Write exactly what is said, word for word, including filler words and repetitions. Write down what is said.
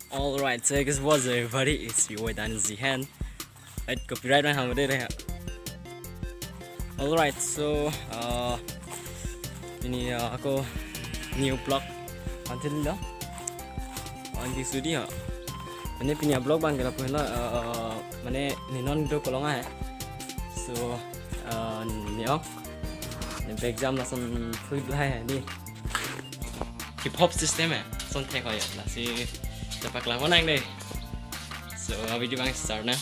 Alright, so guess what, everybody, it's your boy Daniel Zihan. Right, copyright lang hang dei ya. Alright, so uh, pini uh, ako new vlog antil lo. Ang di sudi ha. Mane pini vlog abang ke lapu henlo, uh, mane ne non do kolong hai. So uh, ne ok. Ne back jam lason fluid lahai di. Hip hop system eh. Son thek ho ya. Lasi dapat kelak nang dei. So uh, video abang start na.